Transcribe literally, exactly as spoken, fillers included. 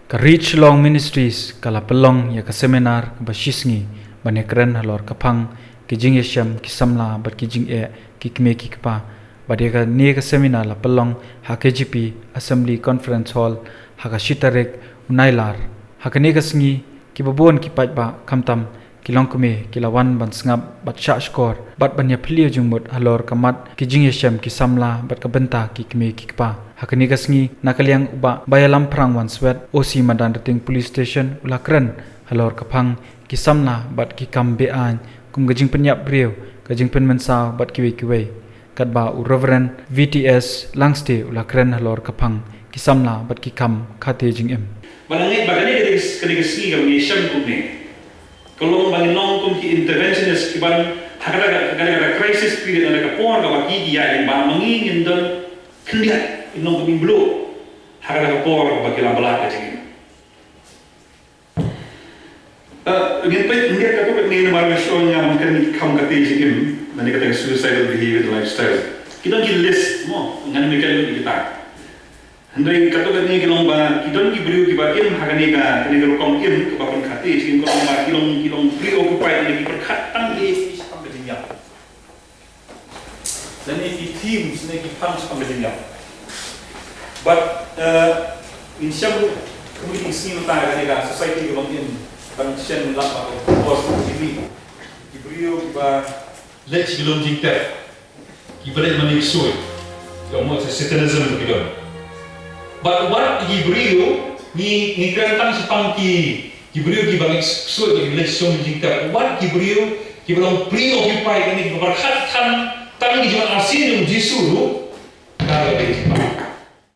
Ka Reach Long Ministries ka la pynlong ïa ka seminar kaba shisngi ban ïakren halor ka phang ki jingïashem ki samla bad ki jingeh ki kmie ki kpa. Bad ïa kane ka seminar la pynlong ha K J P Assembly Conference Hall ha ka shi tarik u Nailar. Ha kane ka sngi kiba bun ki paidbah khamtam ki longkmie ki la wan ban sngap bad shah shkor bad ban ïaphylliew jingmut halor ka mat ki jingïashem ki samla bad ka bynta ki kmie ki kpa. Ha kane ka sngi na ka liang u Bah Baialam Phrang Wanswet, O C Madanrting Police Station u la kren halor ka phang ki samla bad ki kam be-aiñ kum ka jingpynïap briew, ka jingpynmynsaw bad kiwei kiwei. Katba u Reverend V T S Langste u la kren halor ka phang ki samla bad ki kam khate jingim. Ba nga ngeit ba kane ka dei ka sngi kaba ngi shem kumne. Ka long ba ngi long kum ki interventionist kiban ha kata ka, kata ka crisis period, kata ka por kaba ki ki ïa, ba ma ngi ngin don khyndiat, ngin long kum ki mluh ha kata ka por kaba ki la bylla ka jingim. Eh, ngin peit, ngin peit katto katne namar ba shu ong nga mynta ki kam khate jingim, lane kata ka suicidal behavior lifestyle. Ki don ki list mo, ngan ym ïakren lut ïa kita. Hynrei katto katne ki long ba ki don ki briew kiba im ha kane ka, kane ka rukom im kaba pynkhate jingim, ki long ba ki long, ki long preoccupied, lane ki pyrkhat tang ïa ki kam ka jingïap. Lane ki themes, lane ki phang shaphang ka jingïap. But, eh, ngin shem ruh kumne ki sngi mynta ha kane ka society kaba ngin ban shem lap bad ka pos ki briew, ki briew kiba leit sha ki lum jingtep, kiba leit mane ksuid, ki ong mo Satanism ki don. But wat ki briew, ngi, ngi kren tang shaphang ki Ki briew kiba ngi ksuid, ki leit sha ki lum jingtep. Wat ki briew kiba long preoccupied, kane kiba pyrkhat tang, tang ki jingwan arsien jong u Jisu ruh, ka la dei jingpang.